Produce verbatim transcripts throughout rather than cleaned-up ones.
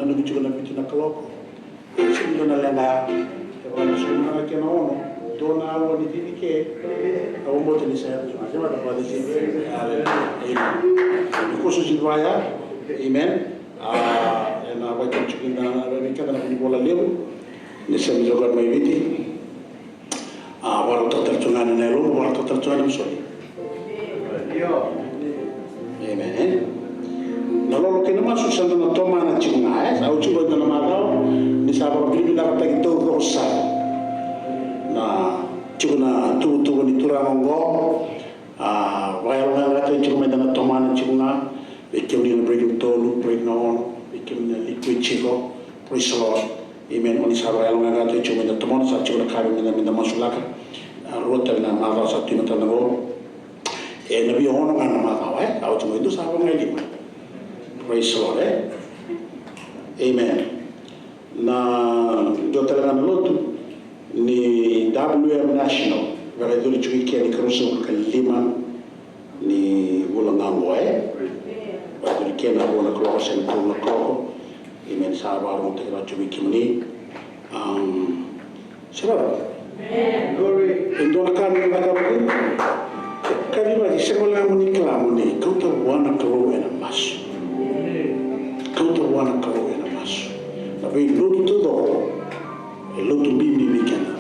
Nanumi tiko na vitu na kaloko. E tiko na leqa ya. E vaka na sumuna na kena ono. Dua na aua ni cici ke. Au vakabauta ni sa yaco tiko ga. Kevaka vaka cici. Aleluya. Amen. Ni koso cici vaya. Amen. A, ena vakatau tiko kina na vei keda na vunivola levu. Ni sa mai coka mai Viti. A, vakarautaka tale tu ga na yalomu, vakarautaka tale tu ga na misoli. Amen, e? Na lolo kei na masu sa da na tomana tiko ga, e? Sa oti qo e dua na macawa, ni sa vakavinavinakataki taucoko sara na tiko na tuvatuva ni turaga oqo. A, vakayaloqaqataki tiko mai da na tomana tiko ga, vei kemuni na break na tolu, break na ono, vei kemuni na liquid tiko, praise the Lord. Amen. Oni sa vakayaloqaqataki tiko mai da tomana, sa tiko na ka vei da, me da masulaka. A, rua tale na macawa sa tu e matada qo. E, na via ono ga na macawa, e? A oti mai dua sa vaka ga e lima. Praise the Lord, e? Amen. Na dua tale ga na lotu ni W M National, vakayacori tiko i ke ni karusa ka lima ni vula ga oqo, e? Vakayacori i ke na rua na kaloko se na tolu na kaloko. Amen. Sa vakarogotaki rawa tiko vei kemuni. Am, se vaka. E dua na ka me cakava kina. Kacivaki, sega wale ga mo ni kila mo ni kauta vua na Kalou ena masu. Kauta vua na Kalou ena masu. Na veilotu taucoko e lotu bibi vei keda.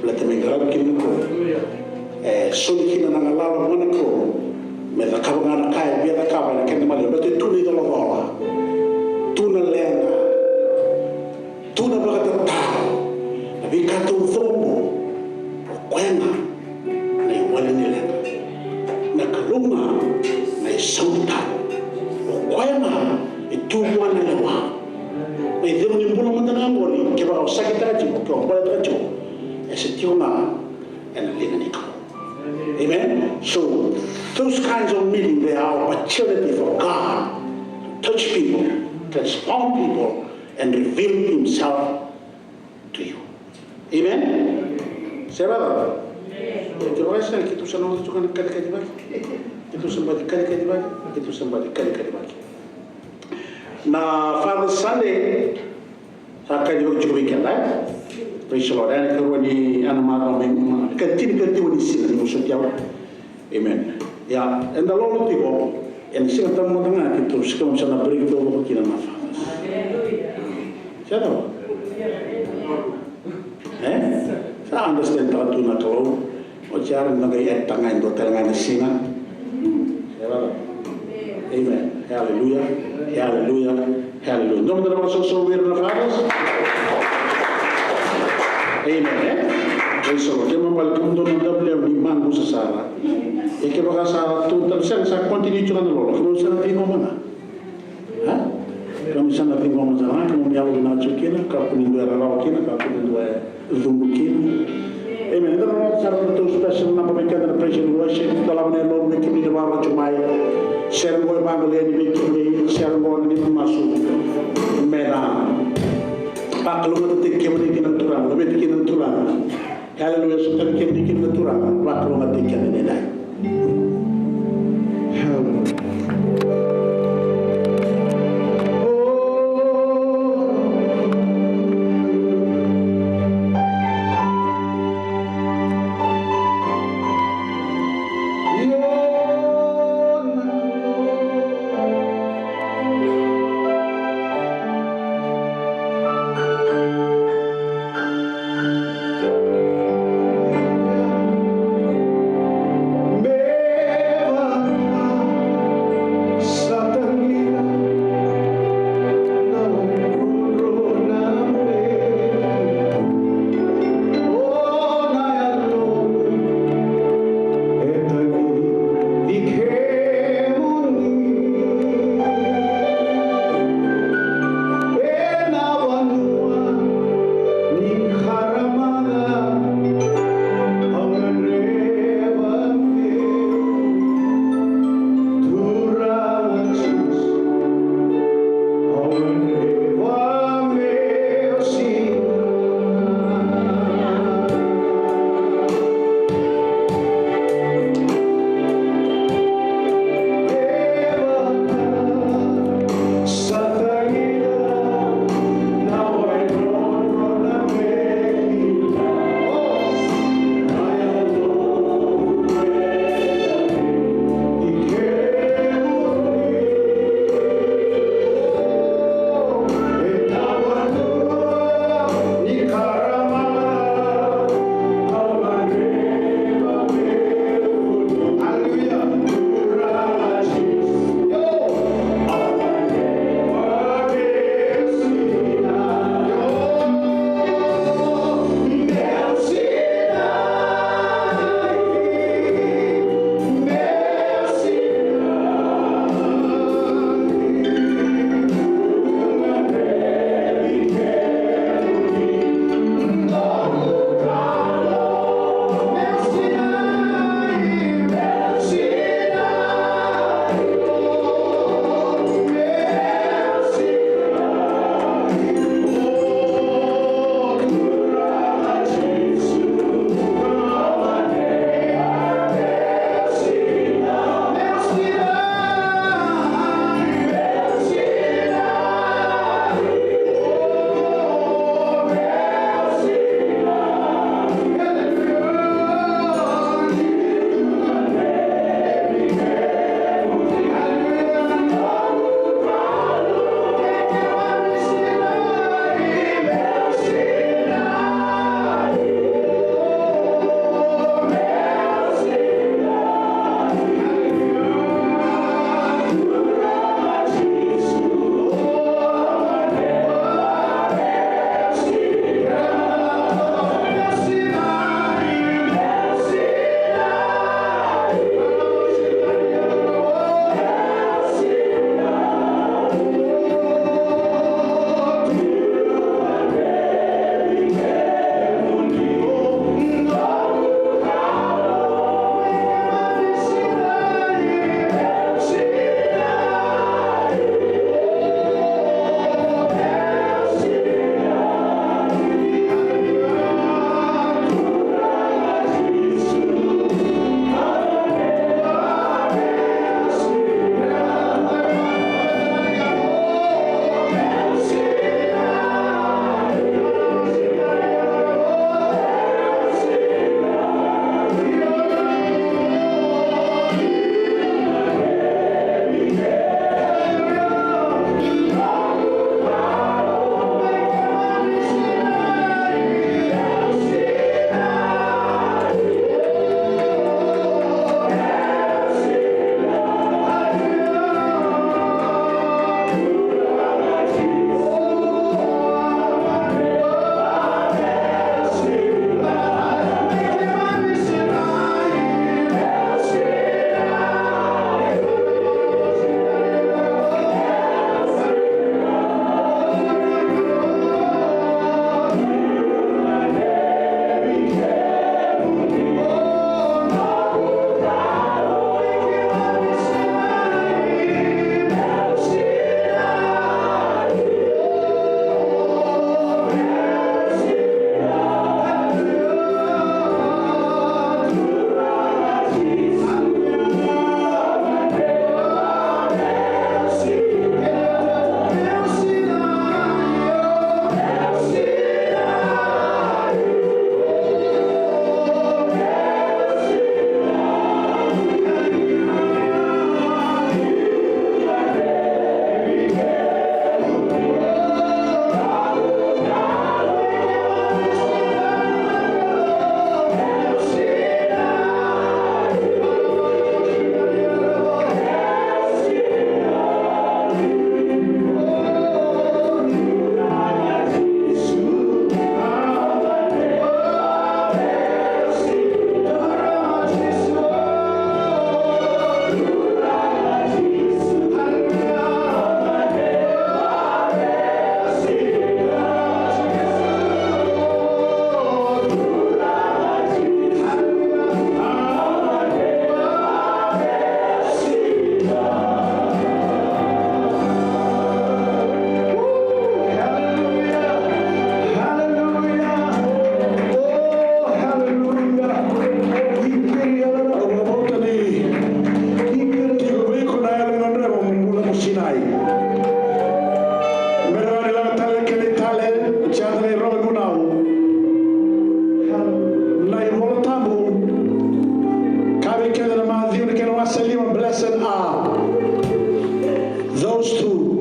Baleta me qaravi kina na Kalou. E soli kina na galala vua na Kalou me cakava ga na ka e via cakava ena keda maliwa. Baleta e tu na icolacola, tu na leqa, tu na vakatataro, na veika taucoko, o koya ga na iwali ni leqa. Na Kalou ga na isau ni taro. O koya ga e tu vua na lewa. Na icegu ni bula mada ga oqori, kevaka o sakitaka tiko, ke o boletaka tiko, e se tiko ga ena liga ni Kalou. Amen. So those kinds of meeting, they are opportunity for God to touch people, transform people, and reveal Himself to you. Amen. Se vaka? Kevaka e sega, keitou sa na oti tu ga na kalikali vaki. Keitou sa baci kalikali vaki. Keitou sa baci kalikali vaki. Na Father's Sunday, sa kaci vaka tiko vei keda, e? Praise the Lord. Ena ikarua ni, ena macawa mai, ma, ikatini, ikatini ni siga ni vosoti au. Amen. Ia, eda lolo tiko ena Siga Tabu mada ga, keitou sa na break taucoko kina na Father's. Sa cava? E? Sa understand taka tu na Kalou. Oti ya eda na qai add taka ga e dua tale ga na siga. Amen. Hallelujah. Hallelujah. Hallelujah. Dua mada na vakasoso vei ira na fathers. Amen, e? Praise the Lord. Kemuni bale, kemudou na W M ni maqusa sara. E kevaka sa tu tale, sa continue tiko na lolo. Kemudou sa na ciqoma ga. Ha? Keimami sa na ciqoma sara ga, keimami yalovinaka tiko kina, kakua ni dua e rarawa kina, kakua ni dua e cuqu kina. Amen. Eda na rauta sara na tou special number vei keda na praise and worship. Dolava na yalomu vei kemuni na vakarorogo tiko mai. Sere qo e vagoleni vei kemuni, sere qo na neimami masu. Me na vakalougatataki kemuni kina na Turaga, laveti kina na Turaga. Hallelujah, sotani kemuni kina na Turaga, vakalougatataki keda edaidai. Hallelujah.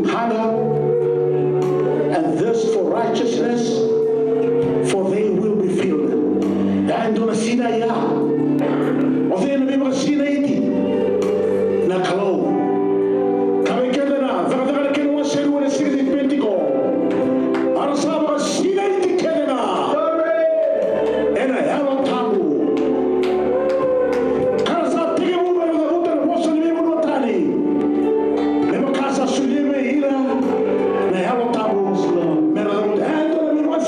hunger and thirst for righteousness, for they will be filled. Ya e dua na sinai ya. O cei na veivakasinaiti? Na Kalou. Ka vei keda na cakacaka na kena wase rua na siga ni Penitiko. A ra sa vakasinaiti kece ga ena Yalo Tabu. Ka ra sa tekivu me ra cavuta na vosa ni veivanua tani. Me vaka sa solia vei ira na Yalo Tabu me ra cavuta. E dua na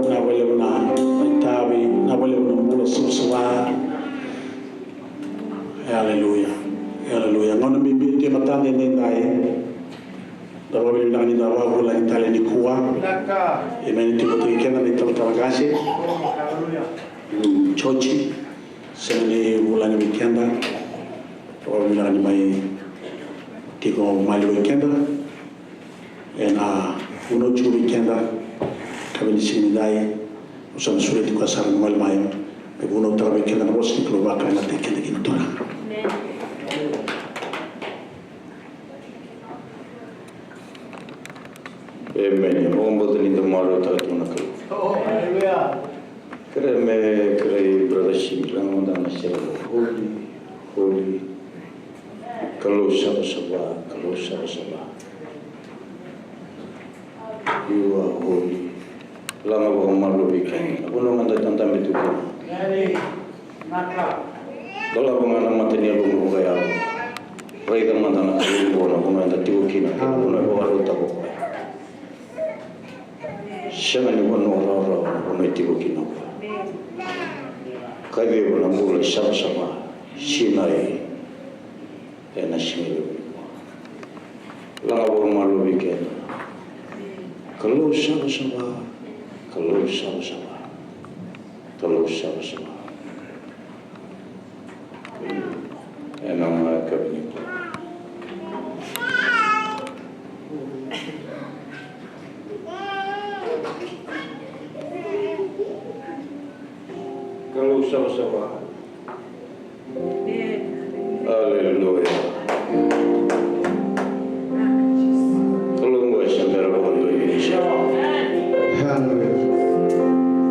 Vinaka vakalevu na itavi, vinaka vakalevu na bula savasava. Aleluya. Aleluya. Gauna bibi tu e matada edaidai. Da vakavinavinaka ni da vakavulagi tale nikua. Emeni. Tiko tu vei keda na italatala qase, Joji. Sega ni vulagi vei keda. Vakavinavinaka ni mai tiko maliwai keda. Ena vunau tiko vei keda. Ka vei ni siga nidai, au sa na sureti koya sara na gole mai me vunau tale vei keda na vosa ni Kalou, vakalougatataki keda kina na Turaga. Emeni. Au vakabauta ni da marautaka tu na Kalou. Kerea me kerei Brother Simi, laga mada na sere vou. Holy, holy. Kalou savasava, Kalou savasava. You are holy. Laga vakamalua vei keda. Na vanua ga da tadabe tu kina. Dolava ga na mata ni yalomu vakayalo. Raica mada na Kalou qo, na vanua eda tiko kina, kei na vanua e vakarautaka o koya. Sega ni vanua rawarawa na vanua e tiko kina o koya. Kaciva na bula e savasava, sinai ena siga levu nikua. Laga vakamalua vei keda. Kalou savasava, Kalou savasava, Kalou savasava. Ena yakavi nikua. Kalou savasava. Aleluya. Kalou qo e se bera vakadua ni sema.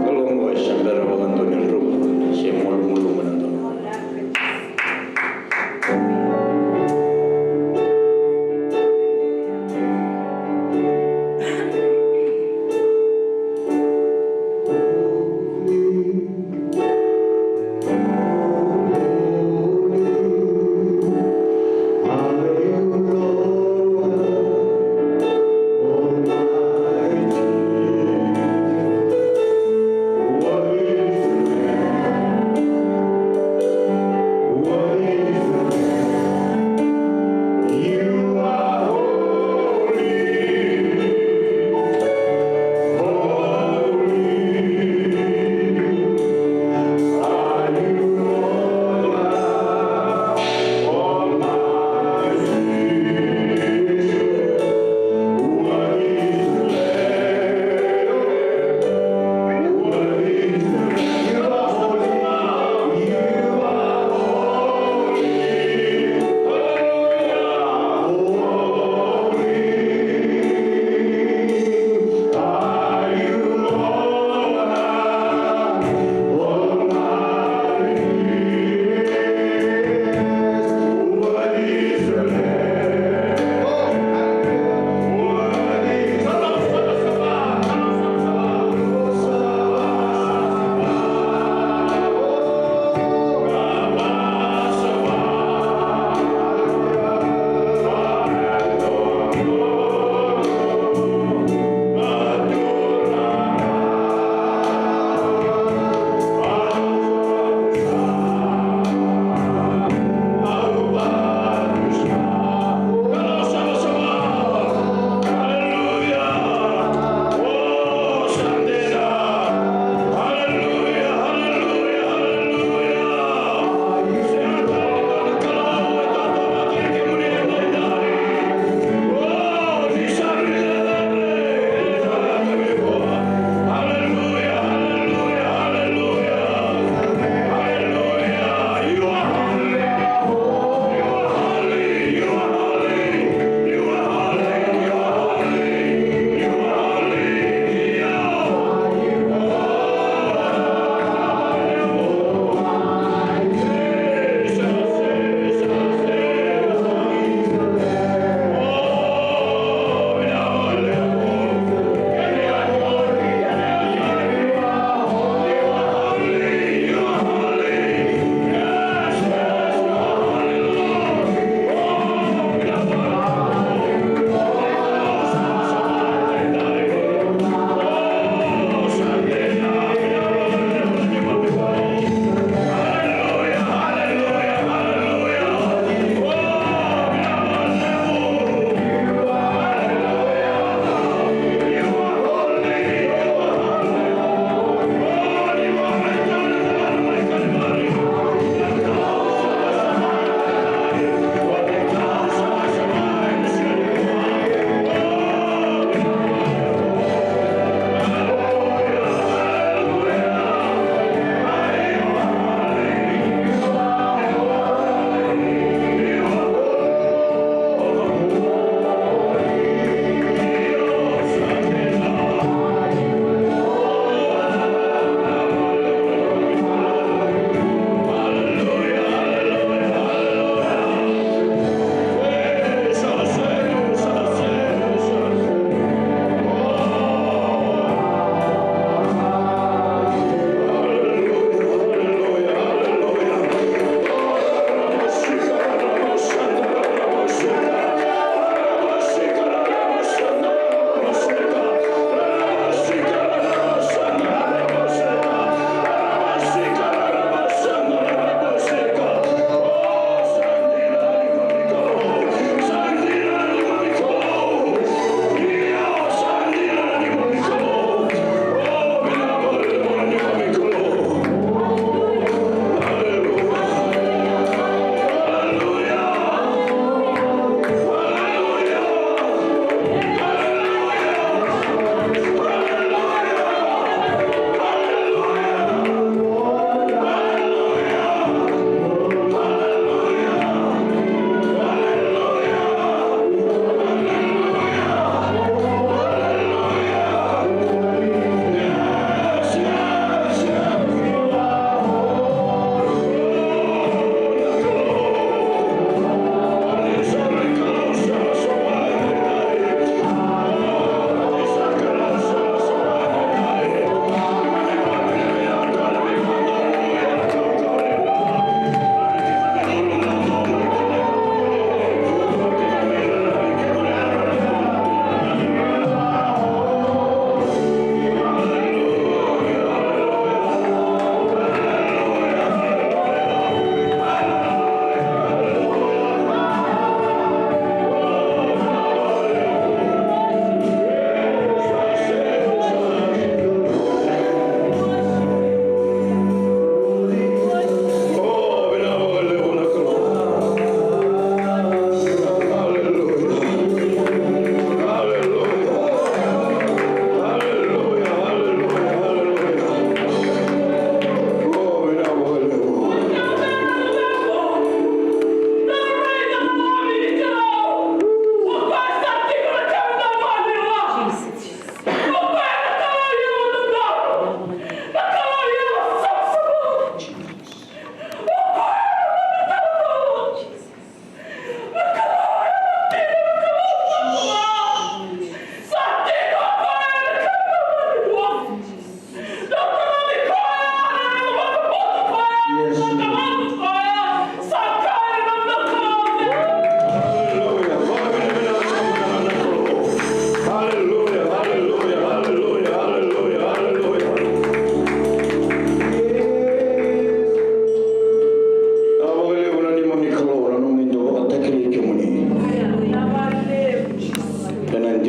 Kalou qo e se bera vakadua ni druka, se malumalumu na dua.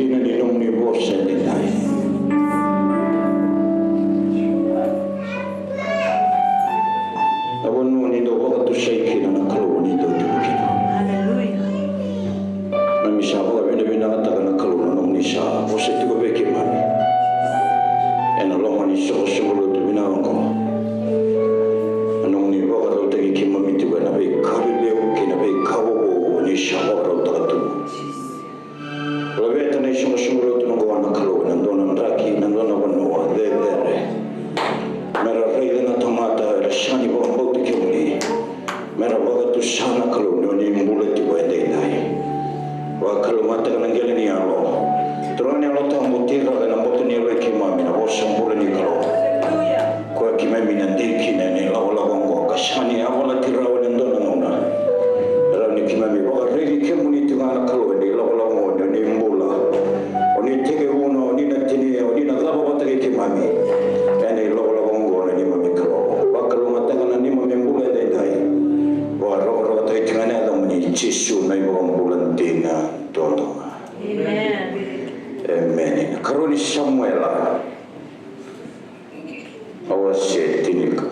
Ina ni nomuni vosa edaidai. Na vanua ni dau vakatusai kina na Kalou ni dau tiko kina. Aleluya. Keimami sa vakavinavinakataka na Kalou na nomuni sa vosa tiko vei keimami. Ena loma ni soqosoqo lotu vinaka oqo. Na nomuni vakarautaki keimami tiko ena veika lelevu kei na veika vovou ni sa vakarautaka tu. Laveta na isoqosoqo lotu oqo na Kalou ena dua na draki, na dua na vanua cecere. Mera raica na tamata era sega ni vakabauti kemuni. Mera vakatusa na Kalou ni o ni bula tiko edaidai. Vakalougatataka na qele ni yalo. Turaga ni Yalo Tabu, tiraka ena boto ni yalo i keimami na vosa bula ni Kalou. Koya keimami na dei kina ena ilakolako oqo ka sega ni yavalati rawa ena dua na gauna. E rawa ni keimami vakaraici kemuni tiko ga na Kalou ena ilakolako oqo ni o ni bula. O ni tekivuna, o ni na tinia, o ni na cava vata kei keimami. Ena ilakolako oqo na neimami Kalou. Vakalougatataka na neimami bula edaidai. Vakarokorokotaki tiko ga na yacamuni Jisu na iVakabula dina duadua ga. Emeni. Emeni. Na karua ni Samuela. Na wase tinika.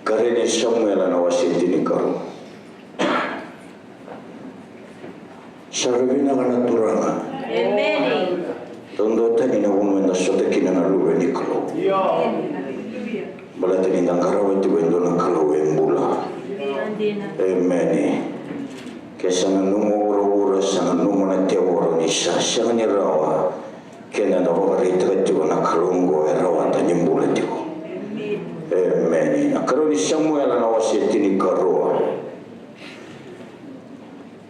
Karua ni Samuela na wase tinikarua. Sa rui vinaka na Turaga. Emeni. Dodonu tani na vanua eda sota kina na luve ni Kalou. Baleta ni da qarava tiko e dua na Kalou e bula. Emeni. Ke sa nanuma o vuravura, sa nanuma na tevoro ni sa sega ni rawa. Keda da vakaraitaka tiko na Kalou oqo e rawata ni bula tiko. Emeni. Na karua ni Samuela na wase tinikarua.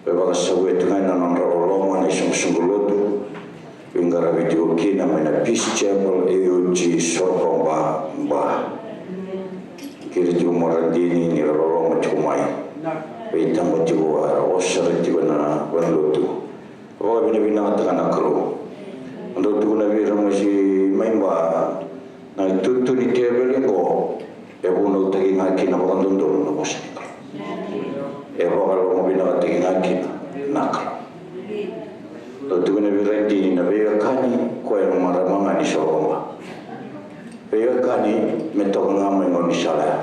E vakasavuya tiko ga na nodra loloma na isoqosoqo lotu. Veiqaravi tiko kina mai na Peace Chapel A O G Soroba, Ba. Kiri tiko mo ra dini ni ra loloma tiko mai. Veitaba tiko a ra osara tiko na vanua tu. Vakavinavinakataka na Kalou. Dou tukuna vei ira mai Ba, na itutu ni teveli oqo e vunautaki ga kina vakadodonu na vosa ni Kalou. E vakalomavinakataki ga kina na Kalou. Dou tukuna vei ira dini na veiwekani, koya na marama ga ni Soroba. Veiwekani me toka ga mai gaunisala ya.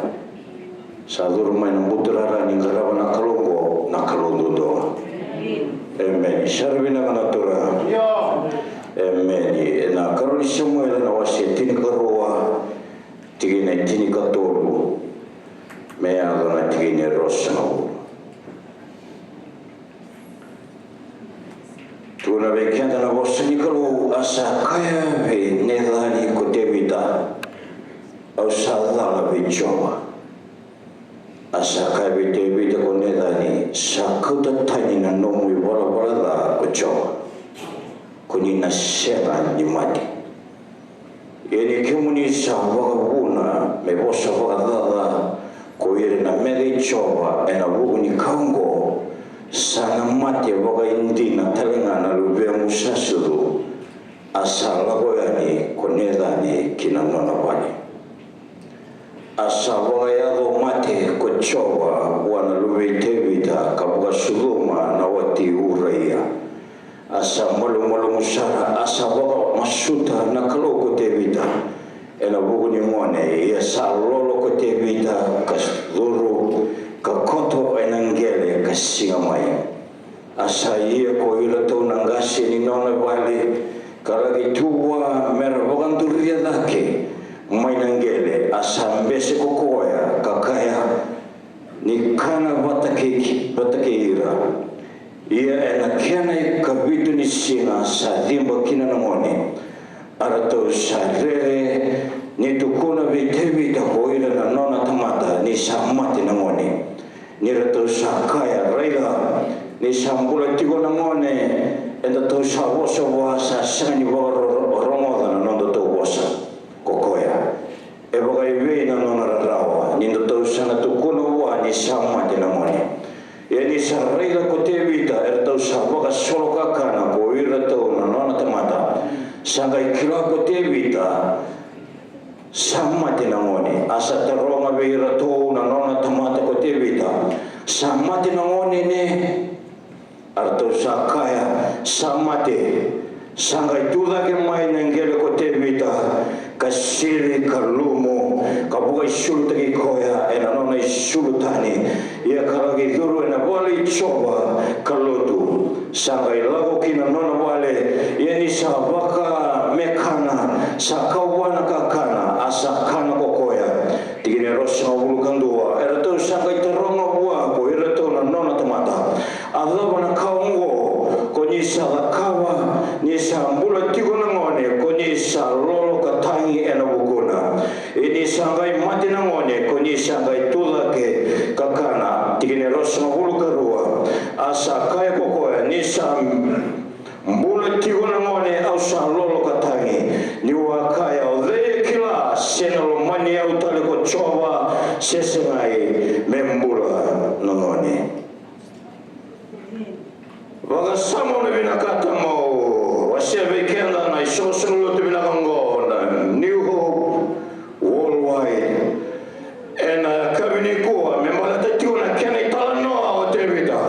Sa curu mai na buturara ni qarava na Kalou oqo, na Kalou duadua. Emeni. Sa rui vinaka na Turaga. Emeni. Ena karua ni Samuela na wase tinikarua, tikina e tinikatolu me yaco na tikina e ruasagavulu. Tukuna vei keda na vosa ni Kalou, a sa kaya vei Necani ko Tevita, au sa cala vei Jiova. A sa kaya vei Tevita ko Necani, sa kauta tani na nomu ivalavala ca ko Jiova. Ko ni na sega ni mate. Ia ni kemuni sa vakavuna me vosa vakacaca ko ira na meca i Jiova ena vuku ni ka oqo, sa na mate vakaidina tale ga na luvemu sa sucu. A sa lako yani ko Necani ki na nona vale. A sa vakayaco mate ko Jiova vua na luve i Tevita ka vakasucuma na wati Uraia. A sa malumalumu sara, a sa vakamasuta na Kalou ko Tevita ena vuku ni gone, ia sa lolo ko Tevita ka curu ka koto ena qele ka siga mai. A sa ia ko iratou na qase ni nona vale ka laki tu vua me ra vakaduria cake mai na qele, a sa bese ko koya ka kaya, ni kana vata kei, vata kei ira. Ia ena kena ikavitu ni siga sa ciba kina na gone, a ratou sa rere ni tukuna vei Tevita ko ira na nona tamata ni sa mate na gone. Ni ratou sa kaya, raica, ni sa bula tiko na gone, edatou sa vosa vua, sa sega ni vakarogoca na nodatou vosa ko koya. E vakaevei na nona rarawa ni datou sa na tukuna vua ni sa mate na gone? Ia ni sa raica ko Tevita eratou sa vakasolokakana ko iratou na nona tamata, sa qai kila ko Tevita sa mate na gone. A sa taroga vei iratou na nona tamata ko Tevita, Sa mate na gone ne? A ratou sa kaya, sa mate. Sa qai tucake mai na qele ko Tevita, ka siri ka lumu, ka vakaisulutaki koya ena nona isulu tani. Ia ka laki curu ena vale i Jiova ka lotu. Sa qai lako ki na nona vale, ia ni sa vakamekana, sa kau vua na kakana, a sa kana ko koya. Tikina e ruasagavulu ka dua. E ratou sa qai taroga vua ko iratou na nona tamata, a cava na ka oqo ko ni sa cakava, ni sa bula tiko na gone, ko ni sa lolo ka tagi ena vukuna? Ia ni sa qai mate na gone, ko ni sa qai tucake ka kana. Tikina e ruasagavulu ka rua. A sa kaya ko koya, ni sa bula tiko na gone, au sa lolo ka tagi. Niu a kaya, o cei e kila se na lomani au tale ko Jiova, se segai, me bula na gone. Vakasama, au na vinakata meu wasea vei keda na isoqosoqo lotu vinaka oqo na New Hope Worldwide. Ena yakavi nikua, me baleta tiko na kena italanoa o Tevita.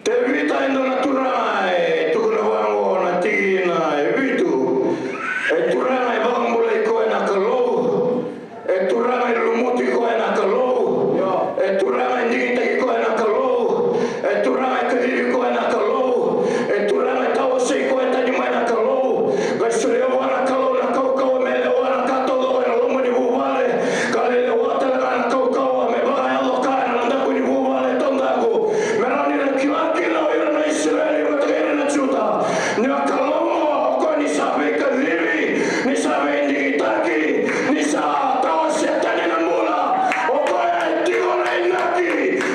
Tevita e dua na turaga e tukuna vaqo na tikina e vitu. E turaga e vakabulai koya na Kalou. E turaga e lumuti koya na Kalou. E turaga e digitaki koya na Kalou. E turaga e kacivi koya na Kalou. E turaga e tawasei koya tani mai na Kalou. Qai solia vua na Kalou na kaukauwa me lewa na ka taucoko ena loma ni vuvale. Ka lai lewa tale ga na kaukauwa me vakayaco ka ena daku ni vuvale taudaku. Me rawa ni ra kila kina o ira na Isireli vata kei ira na Juta ni a Kalou o koya ni sa veikacivi, ni sa veidigitaki, ni sa tawasea tani na bula. O koya e tiko na inaki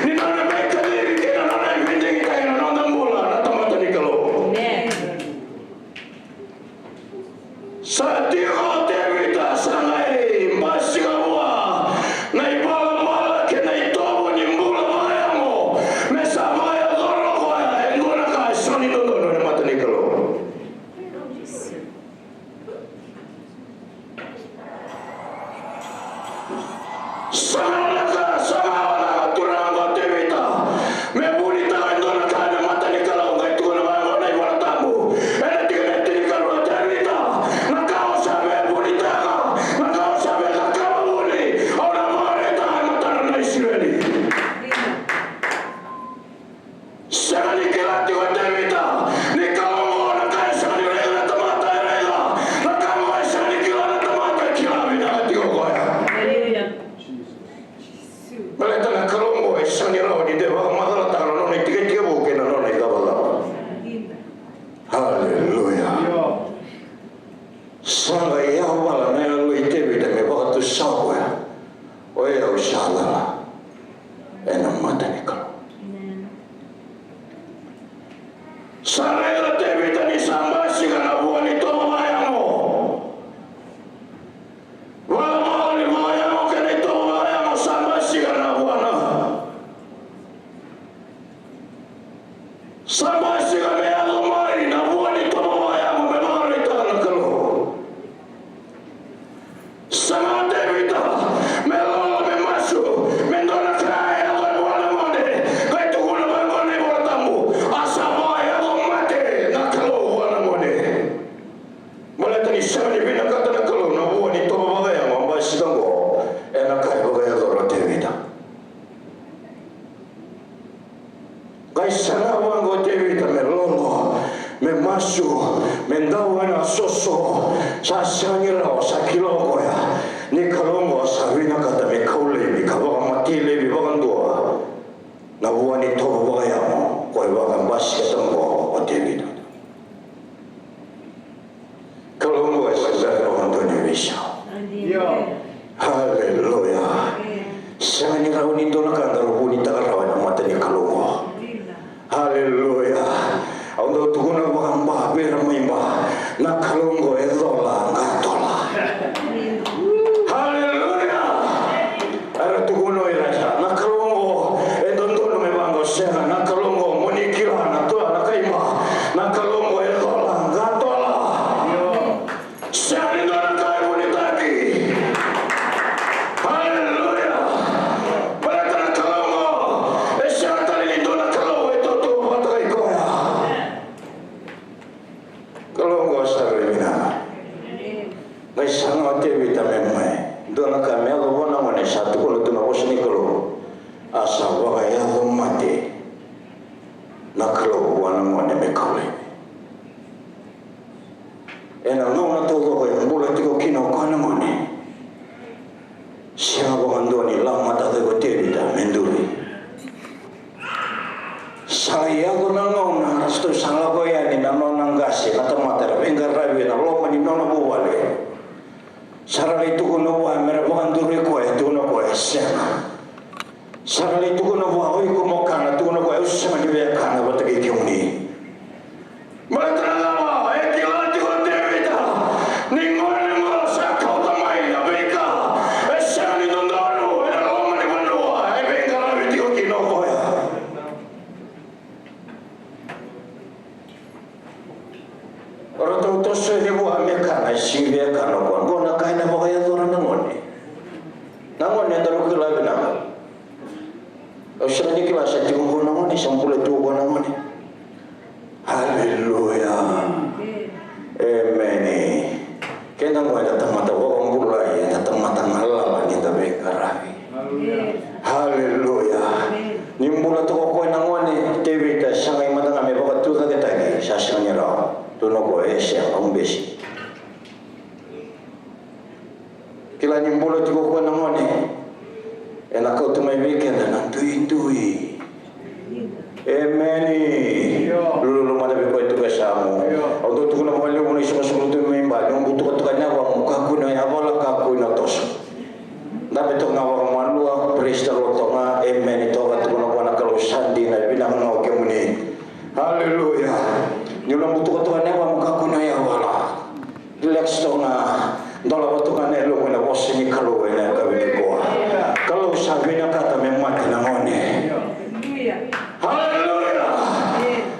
ni nona veikacivi kei na nona veidigitaki na noda bula na tamata ni Kalou. Amen. Sa tiko o Tevita sa qai basika vua na ivalavala kei na itovo ni bula vakayago me sa vakayacora o koya e dua na ka e sega ni dodonu ena mata ni Kalou. Sa gauna ka, sa gauna ka turaga o Tevita me vunitaka e dua na ka ena mata ni Kalou, qai tukuna vaqo na iVola Tabu ena tikina e tinikarua, Tevita, na ka o sa via vunitaka, na ka o sa via cakava vuni, au na vakaraitaka e matadra na Isireli. Sega ni kila tiko o Tevita ni Kalou oqo na ka e sega ni raica na tamata e raica, na ka oqo e sega ni kila na tamata e kila vinaka tiko o koya. Hallelujah. Baleta na Kalou oqo e sega ni rawa ni de vakamacalataka na nona itikotiko vou kei na nona icavacava. Hallelujah. Sa qai yavala na yalo i Tevita me vakatusa o koya, o yau sa cala ena mata ni Kalou. Amen. Sa raica o Tevita ni sa basika na vua ni tovo vakayago. Vakayago ni vakayago kei na itovo vakayago sa basika na vuana. Sa basika me yaco mai na vua ni tovo vakayago me vakaraitaka na Kalou. Sa na o Tevita me lolo me masu me dua na ka e yaco vua na gone. Qai tukuna vaqo na iVola Tabu, a sa vakayaco mate na Kalou vua na gone. Baleta ni sega ni vinakata na Kalou na vua ni tovo vakayago a basika oqo ena ka e vakayacora o Tevita. Qai saga vaqo o Tevita me lolo, me masu, me dau ena soso. Sa sega ni rawa, sa kila o koya ni Kalou oqo sa vinakata me kau laivi ka vakamatei laivi vakadua na vua ni tovo vakayago ko e vakabasikata oqo o Tevita. Kalou oqo e sa bera vakadua ni veisau. Aleluya. Sega ni rawa ni dua na ka daru vunitaka rawa ena mata ni Kalou oqo. Aleluya. Au dau tukuna vakaba vei ira mai Ba, na Kalou oqo e cola qatola. Aleluya. Era tukuna o ira sa, na Kalou oqo e dodonu me vaqo, sega, na Kalou oqo mo ni kila na toa na kai Ba, na Kalou oqo e cola qatola. Sega ni dua na ka e vunitaki. Aleluya. Sa na lai tukuna vua, o iko mo kana, tukuna vua, au sega ni via kana vata kei kemuni. Baleta na cava? E kila tiko o Tevita ni gone qo sa kauta mai na veika e sega ni dodonu ena loma ni vanua e veiqaravi tiko kina o koya. O ratou toso yani vua me kana, e sega ni via kana o koya. Qo na ka ena vakayacora na gone. Na gone daru kila vinaka. Au sega ni kila se tiko qo na gone, se bula tiko qo na gone. Aleluya. Emeni. Keda qo eda tamata vakabulai, eda tamata galala ni da veiqaravi. Aleluya. Ni bula toka o koya na gone, Tevita e sagai mada ga me vakatucaketaki, sa sega ni rawa. Tukuna o koya, e sega, au bese. Kila ni bula tiko o koya na gone, ena kauta mai vei keda na duidui. Emeni. Lululu mada vei koya e tu e yasamu. Au dau tukuna vakalevu na isoqosoqo lotu mai Ba, ni o butuka toka na yavamu, kakua ni o yavala, kakua ni o toso. Dabe toka ga vakamalua, praise the Lord toka ga, emeni toka, tukuna vua na Kalou sa dina, e vinaka ga o kemuni. Aleluya. Ni o butuka toka na yavamu, kakua ni o yavala. Relax toka ga, dolava toka na yalomu ena vosa ni Kalou ena yakavi nikua. Kalou sa vinakata me mate na gone. Aleluya.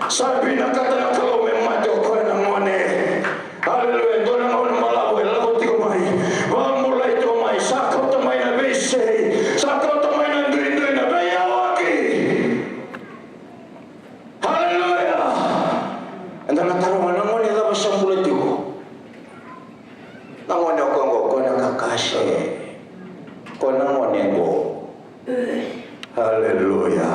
Sa vinakata na Kalou me mate o koya na gone. Aleluya. Dua na gauna balavu e lako tiko mai, vakabulai tiko mai, sa kauta mai na veisei, sa kauta mai na duidui, na veiyawaki. Aleluya. Eda na taroga, na gone cava sa bula tiko? Na gone o koya qo, o koya na kakase. O koya na gone qo. Aleluya.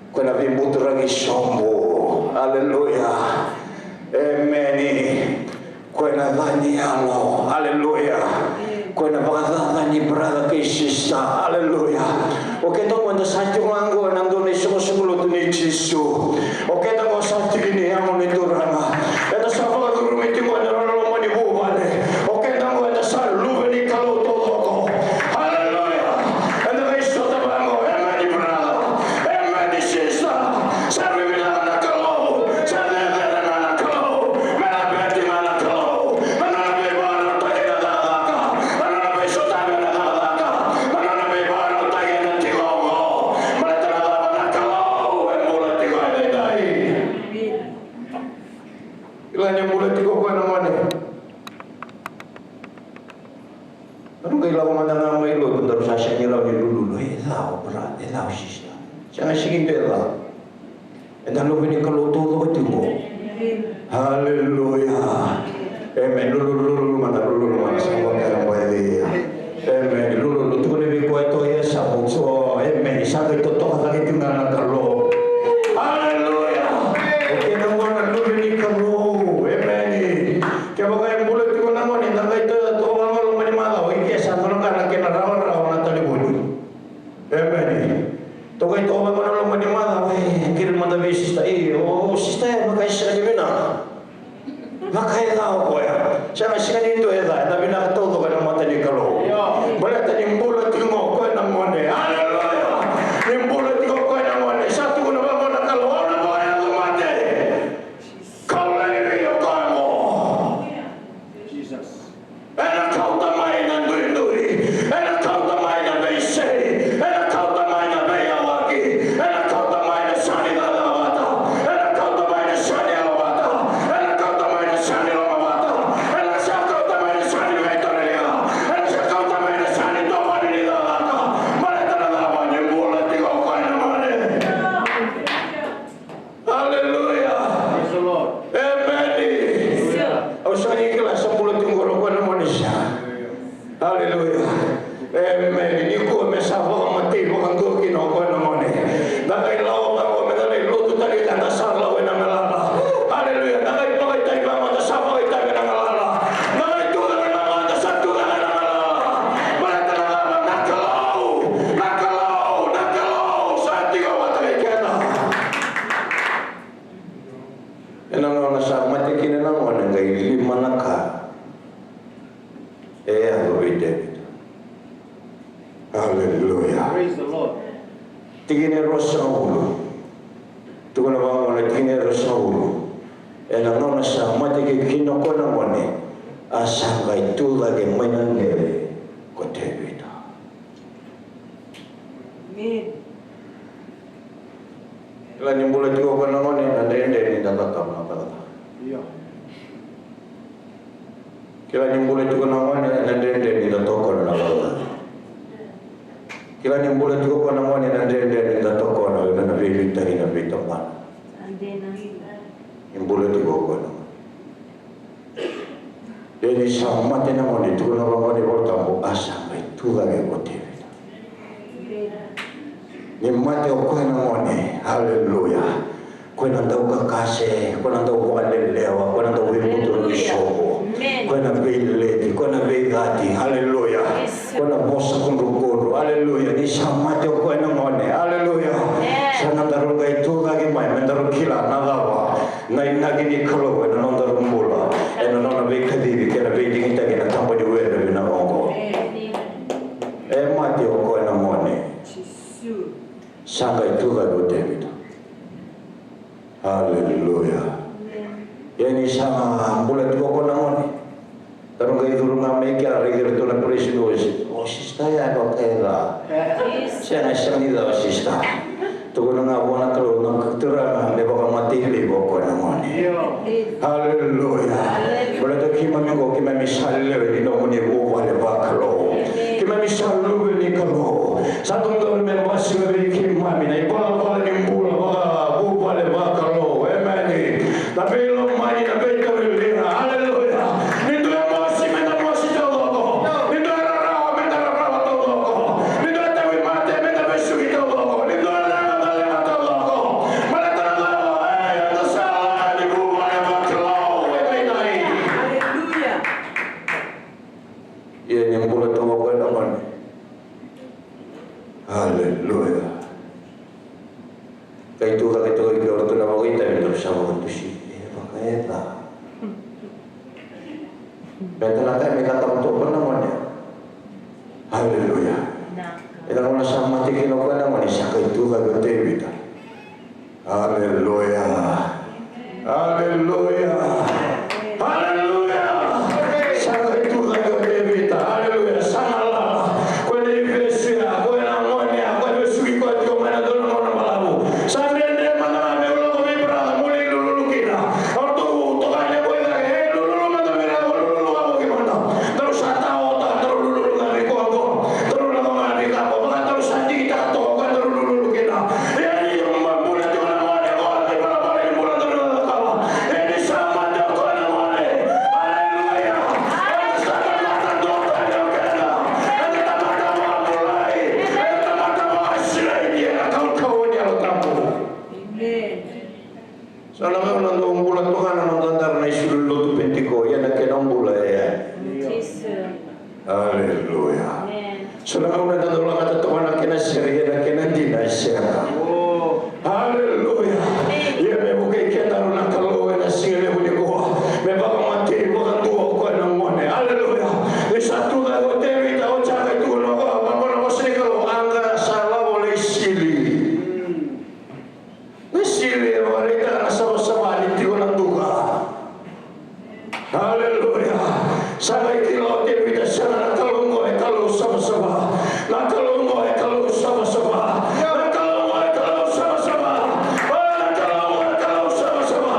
O koya na veibuturaki sobu. Aleluya. Emeni. Koya na ca ni yalo. Aleluya. Koya na vakacaca ni brother kei sister. Aleluya. O keda qo eda sa tiko ga qo ena dua na isoqosoqo lotu nei Jisu. O keda qo sa tiki ni yago ni Turaga. Eda sa vakacurumi tiko ena loma ni vuvale. O keda qo eda sa luve ni Kalou taucoko. Aleluya. Eda qai sota vaqo. Emeni brother. Emeni sister. Sa veivinaka na Kalou. Sa cecere ga na Kalou. Me laveti ga na Kalou. Na nona veivakarautaki ena cakacaka. Na nona veisotavi ena cakacaka. Na nona veivakarautaki ena tiko oqo. Baleta na cava? Na Kalou e bula tiko edaidai. Kila ni bula tiko o koya na gone. Daru qai lako mada ga mai lotu, daru sa sega ni rawa ni lululu. E ca o brother, e ca o sister. Sega, sega ni dua e ca. Eda luve ni Kalou taucoko tiko. Aleluya. Emeni. Lululu, lululu mada, lululu mada. Sa vakayabaki. Emeni. Lululu, tukuna vei koya e tu e yasamu. Emeni. Sa qai totoka cake tiko ga na Kalou. Aleluya. O keda qo na luve ni Kalou. Emeni. Kevaka e bula tiko na gone, da qai toka ga loma ni macawa, i ke sa dua na ka na kena rawarawa na talevoni. Emeni. Toka i toka ga na loma ni macawa, e keri mada vei sister, e, o sister, e vaka e sega ni vinaka. Vaka e ca o koya. Sega, sega ni dua e ca, eda vinaka taucoko ena mata ni Kalou. Baleta ni bula tiko o koya na gone. Aleluya. Ni bula tiko o koya na gone. Sa tukuna vaqo na Kalou, au na vakayaco mate. Kau lai vei o koya qo. Ena kauta mai na duidui, ena kauta mai na veisei, ena kauta mai na veiyawaki, ena kauta mai na sa ni cakacaka vata, ena kauta mai na sa ni yalo vata, ena kauta mai na sa ni loma vata, ena sa kauta mai na sa ni veitauriliga, ena sa kauta mai na sa ni tomani ni cakacaka. Baleta na cava? Ni bula tiko o koya na gone. Aleluya. Praise the Lord. Emeni. Au sega ni kila sa bula tiko qori o koya na gone se sega. Aleluya. Emeni. Nikua me sa vakamatei vakadua kina o koya na gone. Da qai lako vaqo me da lai lotu tale, da sa lako ena galala. Aleluya. Da qai vakaitavi vaqo, da sa vakaitavi ena galala. Da qai tu cake vaqo, da sa tu cake ena galala. Baleta na cava? Na Kalou, na Kalou, na Kalou sa tiko vata kei keda. Ena gauna sa mate kina na gone, qai lima na ka e yaco vei Tevita. Aleluya. Praise the Lord. Tikina e ruasagavulu. Tukuna vaqo na tikina e ruasagavulu. Ena gauna sa mate kina o koya na gone, a sa qai tu cake mai na dredre ko Tevita. Amen. Kila ni bula tiko o koya na gone, na dredre ni da cakava na cakacaka. Io. Kila ni bula tiko na gone, na dredre ni da tokona na cakacaka. Kila ni bula tiko o koya na gone, na dredre ni da tokona na veiliutaki, na veitabana. Ni bula tiko o koya na gone. Ia ni sa mate na gone, tukuna vaqo na iVolatabu, a sa qai tu cake ko Tevita. Ni mate o koya na gone, aleluya. Koya na daukakase, koya na dau vakalelewa, koya na dau veivutunaki soqo, koya na veileti, koya na veicati, aleluya. Koya na vosa kudrukudru, aleluya. Ni sa mate o koya na gone, aleluya. Sa na daru qai tu cake mai me daru kila na cava na inaki ni Kalou ena nodaru bula, ena nona veikacivi kei na veidigitaki ena taba ni were vinaka oqo. E mate o koya na gone, sa qai tu cake o Tevita. Aleluya. Ia ni sa bula tiko o koya na gone, daru qai curu ga mai kea, raici iratou na praise and worship. O sista ya e vakayaca. Sega, sega ni ca o sista. Tukuna ga vua na Kalou na Turaga me vakamatei laivi o koya na gone. Aleluya. Baleta keimami qo, keimami sa lewe ni nomuni vuvale vakalou. Keimami sa luve ni Kalou. Sa dodonu me basika vei keimami na ivalavala ni bula vakavuvale vakalou. Emeni. Na veilomani, na veitauriliga. Aleluya. Ni dua e mosi, me da mosi taucoko. Ni dua e rarawa, me da rarawa taucoko. Ni dua e tauvimate, me da vesuki taucoko. Ni dua e leqa, da leqa taucoko. Baleta na cava? E, eda sa lewe ni vuvale vakalou edaidai. Aleluya. Ia ni bula tu o koya na gone. Aleluya. Qai tu cake tiko i ke o ratou na vakaitavi, daru sa vakatusi. E vakayaca. Baleta na ka me cakava tu o koya na gone. Aleluya. Ena gauna sa mate kina o koya na gone, sa qai tu cake o Tevita. Aleluya. Aleluya. Aleluya. Sa qai tu cake o Tevita. Aleluya. Sa na lala. Koya na ivesu ya, koya na gone ya, koya vesuki koya tiko mai na dua na gauna balavu. Sa dredre mada ga meu lako vei brother, meu lai lululu kina. O ratou toka yani qo i cake, e, lululu mada vei rau, lululu vaqo ki mada. Daru sa taota, daru lululu ga vei koya qo. Daru lako ga vei koya qo, vaka daru sa digitaka toka, daru lululu kina. Ia ni bula tiko na gone, o na ivalavala ni bula daru na cakava. Ia ni sa mate o koya na gone. Aleluya. Eda sa tamata duatani o keda. Eda tamata vakabulai. Eda tamata vakasilei ena kaukauwa ni Yalo Tabu. Amen. Sa na gauna dau bula toka na noda dara na isulu lotu Penitiko, ia na kena bula e yani. Aleluya. Amen. Sa na gauna dau lagata toka na kena sere, ia na kena dina e sega. Aleluya. Ia me vukei kedaru na Kalou ena siga levu nikua. Me vakamatei vakadua o koya na gone. Aleluya. Ni sa tu cake o Tevita, o Jaka e tukuna o koya, vaka na vosa ni Kalou, a qai sa lavo lai sili. Na sili e vakaraitaka na savasava ni tiko na duka. Aleluya. Sa qai kila o Tevita sara, na Kalou qo e Kalou savasava. Na Kalou qo e Kalou savasava. Na Kalou qo e Kalou savasava. O, na Kalou qo e Kalou savasava.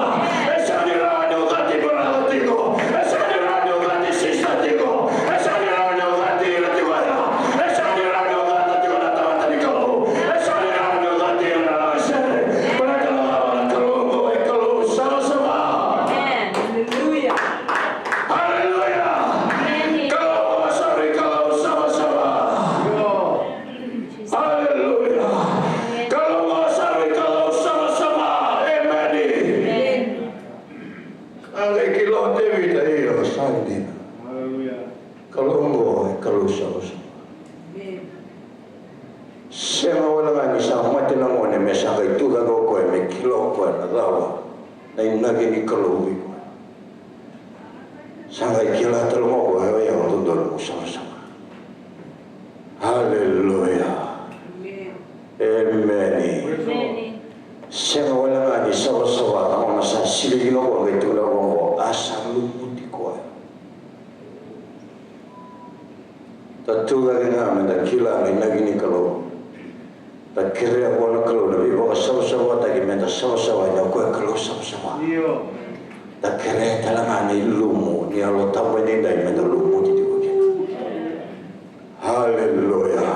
E sega ni rawa ni o cati brother tiko. E sega ni rawa ni o cati sister tiko. E sega ni rawa ni o cati ira tiko ya. E sega ni rawa ni o cati ira na tamata ni Kalou. E sega ni rawa ni o cati ira na lagasere. Baleta na cava? Na Kalou qo e Kalou savasava. Amen. Aleluya. Aleluya. Amen. Kalou qo sa vei Kalou savasava. Aleluya. Kalou qo sa vei Kalou savasava. Emeni. Amen. A qai kila o Tevita, io, sa dina. Aleluya. Kalou qo e Kalou savasava. Amen. Sega wale ga ni sa mate na gone me sa qai tu cake o koya me kila o koya na cava na inaki ni Kalou vei koya. Sa qai kila tale ga o koya, o yau dodonu mo savasava. Aleluya. Amen. Amen. Tucake ga meda kila na inaki ni Kalou. Da kerea vua na Kalou na veivakasavasavataki, meda savasava ena koya Kalou savasava. Io. Da kerea tale ga na ilumu ni Yalo Tabu edaidai meda lumuti tiko kina. Haleluya.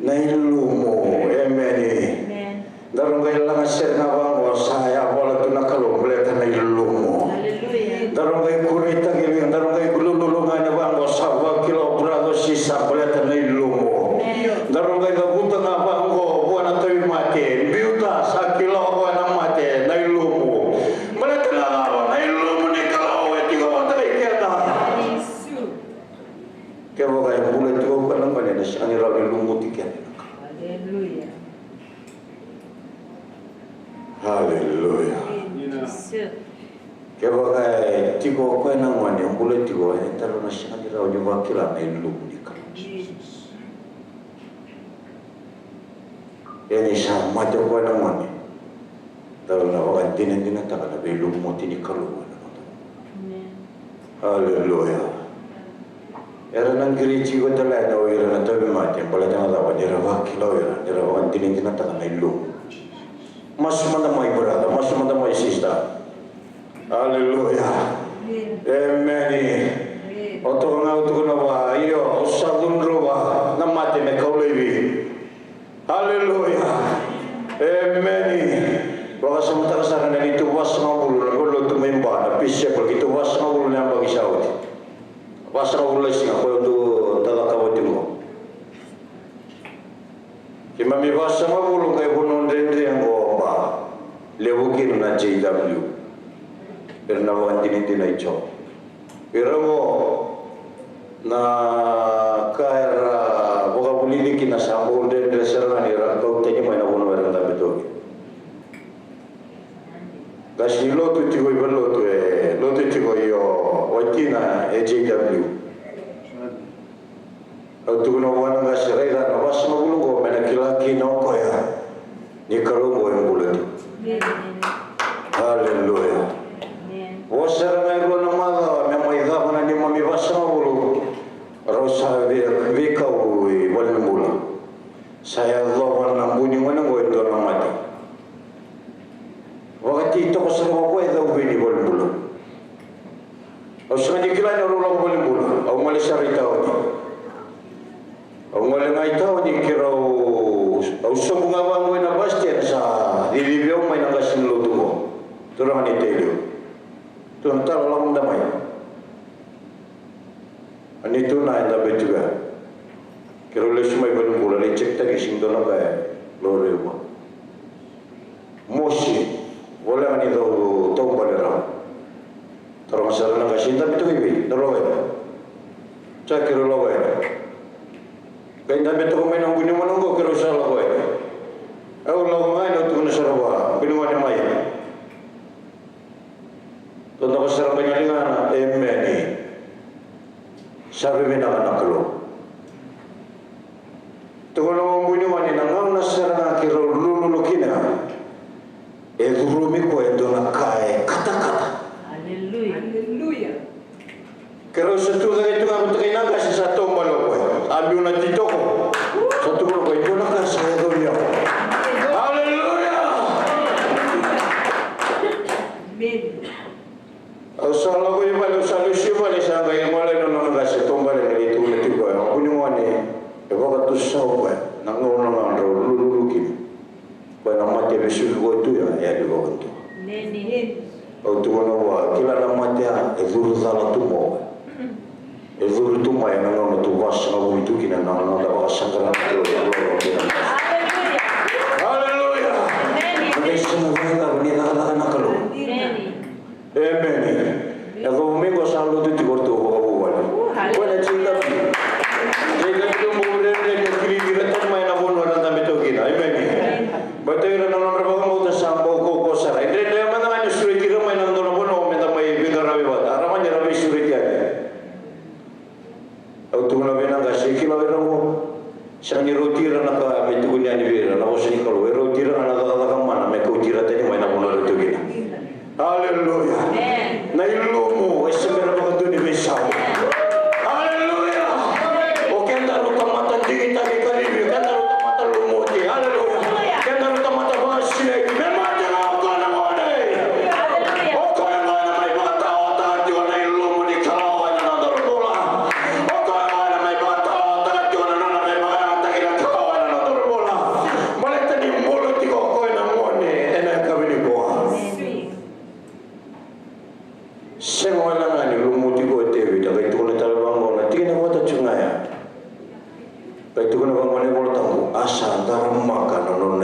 Na ilumu. Emeni. Emeni. Daru qai laga sere ga vaqo, sa yavala tu na Kalou baleta na ilumu. Haleluya. Daru qai kureitaki liga, daru qai lululu ga yani vaqo, sa vakila o brother sisa baleta na ilumu. Amen. Daru qai cavuta ga vaqo vua na tauvimate, biuta, sa kila o koya na mate, na ilumu. Baleta na cava? Na ilumu ni Kalou e tiko vata kei keda. Kevaka e bula tiko o koya na gone, ena sega ni rawa ni lumuti keda. Haleluya. Haleluya. Amen. Kevaka e tiko o koya na gone, e bula tiko, e taura na sega ni rawa ni vakila na ilumu ni Kalou. Ia ni sa mate o koya na gone, taura na vakadinadinataka na veilumuti ni Kalou ena mata. Amen. Haleluya. Era na qiri tiko tale yani o ira na tauvimate, baleta na cava? Ni ra vakila o ira, ni ra vakadinadinataka na ilumu. Masu mada mai brother, masu mada mai sister. Haleluya. Emeni. O toka ga o tukuna vua, io, au sa cudruva na mate me kau laivi. Haleluya. Emeni. Vakasamataka sara na neitou vasagavulu na valenilotu mai Ba, na Peace Chapel, keitou vasagavulu na yabaki sa oti. Vasagavulu na siga, koya tou cakava tiko. Keimami vasagavulu qai vanua dredre qo o Ba. Levu kina na J W. Era na vakadinadina i Jiova. Ira qo na ka era vakavulici kina sa bau dredre sara ga ni ra kau tani mai na vanua era dabe toka. Qasi ni lotu tiko i valenilotu, e lotu tiko i o watina e J W. Au tukuna vua na qase, raica na vasagavulu qo me na kila kina o koya ni Kalou qo e bula tiko. Haleluya. Vo sara ga e rua na macawa me mai cava na neimami vasagavulu, rau sa vei, veikau i valenibula. Sa yacova na bu ni gone qo e dua na mate. Vakatitoko sara ga o koya e cauvei ni valenibula. Au sega ni kila ni rau lako valenibula, au gole sara i taoni. Au gole ga i taoni keirau, au sobu ga vaqo ena bus stand, sa cicivi au mai na qase ni lotu qo. Turaga ni Tailevu. Tukuna, talo, lako mada mai. A ni tu na e dabe tu ya. Keirau lesu mai valenibula, lai check taki se dua na ka e laurai vua. Mosi, voleka ni dau taubale rawa. Taroga sara na qase, dabe toka i vei? Daru lako yani. Sa keirau lako yani. Qai dabe toka mai na bu ni gone qo, keirau sa lako yani. Au lako ga yani, au tukuna sara vua, bu ni gone mai. Totoka sara mai na ligana, emeni. Sa veivinaka na Kalou. Tukuna o bu ni gone, na gauna sara ga keirau lululu kina, e curumi koya e dua na ka e katakata. Aleluya. Aleluya. Keirau sa tucake tu ga vata kei na qase, sa taubale o koya. A biu na titoko. Sa tukuna o koya, e dua na ka sa yacovi au. Aleluya. Amen. Au sa lako i vale, au sa lesu i vale, sa qai gole na nona qase, taubale, qai tukuna tiko o koya, o bu ni gone, e vakatusa o koya na gauna ga drau lululu kina. Koya na mate e vesuki koya tu ya, e yali vakadua. Amen. Au tukuna vua, kila na mate ya e curu cala tu mai. E curu tu mai ena gauna tou vasagavulu tu kina, na noda vakasaqara na Kalou. Aleluya. Aleluya. Amen. Na qai sega ni cakacaka na Kalou. Amen. Emeni. E cava mai qo sa lotu tiko ratou vakavuvale. Koya na J W. J W bau dredre ni o kilivi ira tani mai na vanua era dabe toka kina. Emeni. Baleta ira na nodra vakabauta sa bau kaukaua sara. E dredre mada ga ni sureti ira mai na dua na vanua me da mai veiqaravi vata. A rawa ni ra veisureti yani. Au tukuna vei na qase, kila o ira qo. Sega ni rauti ira na ka me tukuni yani vei ira na vosa ni Kalou. E rauti ira ga na cakacaka mana me kauti ira tani mai na vanua era tu kina. Aleluya. Amen. Na ilumu e se bera vakadua ni veisau. Aleluya. O keda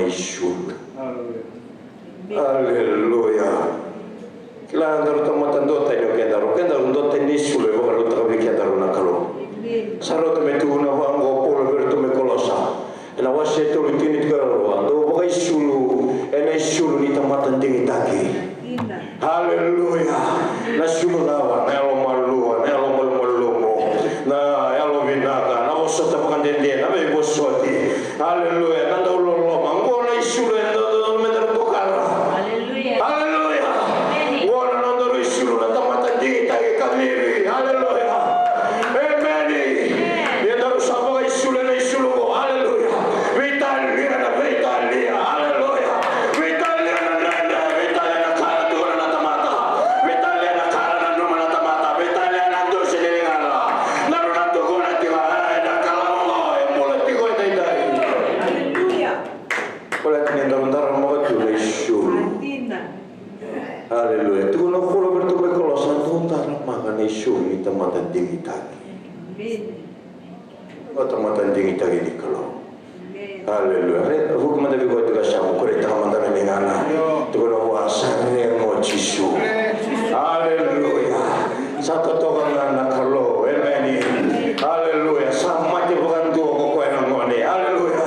isulu. Aleluya. Kila daru tamata duatani o kedaru, kedaru duatani ni isulu e vakarautaka vei kedaru na Kalou. Sa rauta me tukuna vaqo o Paula vei iratou mai Kolosa, ena wase e tolu, tikina e tinikarua: Dou vakaisulu ena isulu ni tamata digitaki. Aleluya. Na isulu cava? Na yalomalua, na yalomalumalumu, na yalovinaka, na vosota vakadede, na veivosoti. Aleluya. Na dau loloma. Qo na isulu e dodonu me daru tokara. Aleluya. Aleluya. Emeni. Qo na nodaru isulu na tamata digitaki, kacivi. Aleluya. Emeni. Ni daru sa vakaisulu ena isulu qo. Aleluya. Veitalia na veitalia. Aleluya. Veitalia na dredre, veitalia na ka e tukuna na tamata. Veitalia na ka e nanuma na tamata. Veitalia na dusi ni ligana. Daru na tukuna tiko, e, na Kalou qo e bula tiko edaidai. Aleluya. Baleta ni daru daramaka tu na isulu. Aleluya. Tukuna o Paula vei iratou mai Kolosa, dou daramaka na isulu ni tamata digitaki. Emeni. O tamata digitaki ni Kalou. Aleluya. Re, vuki mada vei koya tiko e yasamu, kureitaka mada na ligana. Tukuna vua, sa regu o Jisu. Aleluya. Sa totoka ga na Kalou. Emeni. Aleluya. Sa mate vakadua ko koya na gone. Aleluya.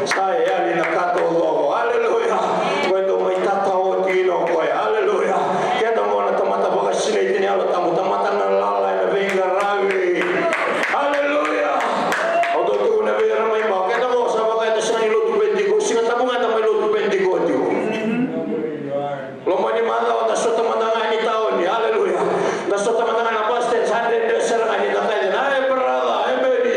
Sa yali na ka taucoko. Aleluya. Koya dau mai tataoti kina o koya. Aleluya. Keda qo na tamata vakasinaiti ni Yalo Tabu, tamata galala ena veiqaravi. Aleluya. Au dau tukuna vei ira mai Bau, keda qo sa vaka eda sega ni lotu Penitiko, Siga Tabu ga eda mai lotu Penitiko tiko. Loma ni macawa da sota mada ga ni taoni, aleluya. Da sota mada ga na bus stand, sa dredre sara ga ni da kaya, na e brother, e beni.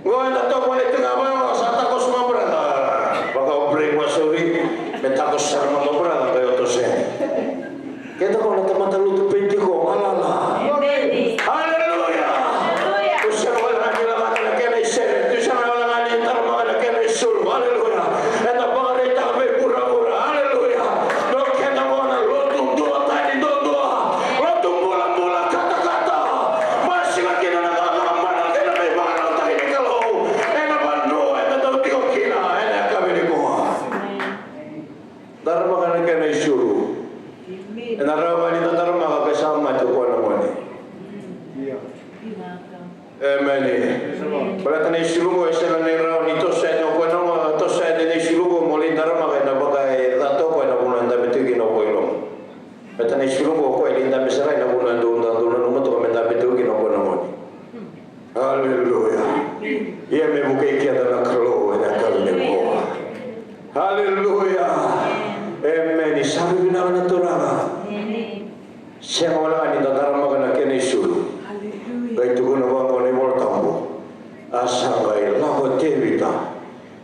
Qo eda toka mai tu ga vaqo, sa takoso ga brother. Vaka o break, wa, sorry. Me takoso sara mada o brother, qai o toso yani. Keda qo na tamata lotu Penitiko, galala. Emeni. Aleluya. Aleluya. Tu sega wale ga ni lavaka na kena isere, tu sega wale ga ni daramaka na kena isulu. Aleluya. Eda vakaraitaka vei vuravura. Aleluya. Dou keda qo na lotu duatani duadua. Lotu bulabula katakata. Basika kina na cakacaka mana kei na veivakarautaki ni Kalou. Ena vanua eda dau tiko kina ena yakavi nikua. Daramaka na kena isulu. Ena rawa ga ni da daramaka ke sa mate o koya na gone. Emeni. Baleta na isulu qo e sega ni rawa ni toso yani o koya na gone, toso yani na isulu qo mo lai daramaka ena vaka e cata o koya na vanua e dabe tiko kina o koya i loma. Baleta na isulu qo o koya e lai dabe sara ena vanua e dau, dau, dau nanuma toka me dabe tiko kina o koya na gone. Aleluya. Ia me vukei keda na Kalou ena yakavi nikua. Aleluya. Emeni. Sa veivinaka na Turaga. Sega wale ga ni da daramaka na kena isulu. Qai tukuna vaqo na iVola Tabu, a sa qai lako o Tevita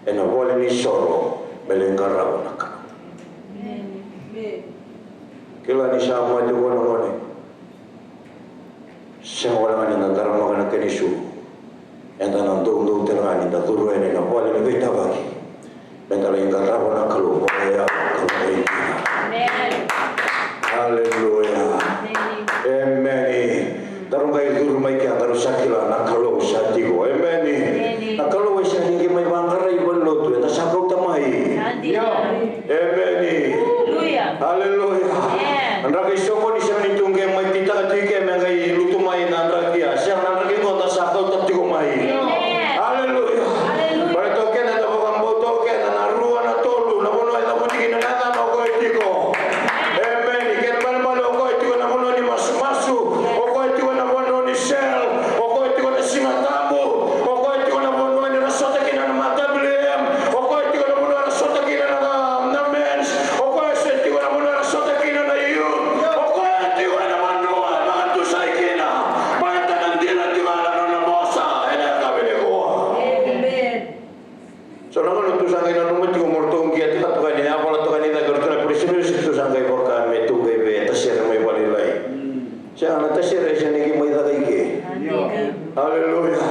ena vale ni soro me lai qarava na Kalou. Kila ni sa mate o koya na gone. Sega wale ga ni da daramaka na kena isulu. Eda na doudou tale ga ni da curu yani na vale ni veitavaki. Meda lai qarava na Kalou vakayawa ka vakaidina. Aleluya. Emeni. Daru qai curu mai kea, daru sa kila na Kalou sa tiko. Emeni. Na Kalou e sega ni qai mai vaqarai valenilotu, eda sa kauta mai. Emeni. Aleluya. Aleluya. Amen. Na draki soqoni sega ni tu qai mai kitaka tiko ke me qai lutu mai na draki ya. Sega, na draki qo da sa kauta tiko mai. Amen. Aleluya. Aleluya. Baleta o keda eda vakabauta o keda na rua na tolu na vanua e cavuti kina na yacana o koya tiko. Emeni. Kena ibalebale o koya tiko na vanua ni masumasu. O koya tiko na vanua ni cell. O koya tiko na Siga Tabu. O koya tiko na vanua ni ra sota kina na M W M. O koya tiko na vanua era sota kina na, na, na men's. O koya se tiko na vanua era sota kina na youth. O koya tiko na vanua e vakatusai kina. Baleta na dina tiko na nona vosa ena yakavi nikua. Amen. So na gauna tu sa qai nanuma tiko mo ratou qai tukuna ni a vola toka ni cake o ratou na prisoners, tu sa qai vaka me tu qai vei tasere mai valailai. Sega, na tasere e sega ni qai mai caka i ke. Aleluya.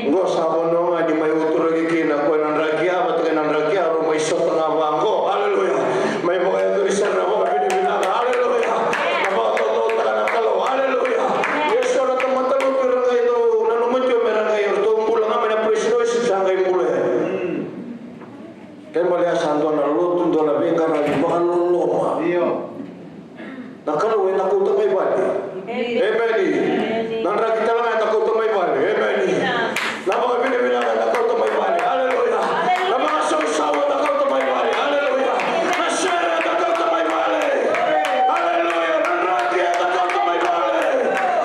Qo sa vanua ga ni mai uturaki kina o koya na draki ya vata kei na draki ya, rau mai sota ga vaqo. Aleluya. Mai vakayacori sara na vakavinavinaka. Aleluya. Na vakacaucautaka na Kalou. Aleluya. Ia so na tamata lotu era qai dau nanuma tiko me ra qai, o ratou bula ga mai na prisoners, sa qai bula yani. Kena ibalebale sa dua na lotu, dua na veiqaravi vakaloloma. Io. Na Kalou ena kauta mai vale. Emeni. Emeni. Na draki tale ga ena kauta mai vale. Emeni. Na vakavinavinaka ena kauta mai vale. Aleluya. Na vakasausau ena kauta mai vale. Aleluya. Na sere ena kauta mai vale. Aleluya. Na draki ena kauta mai vale.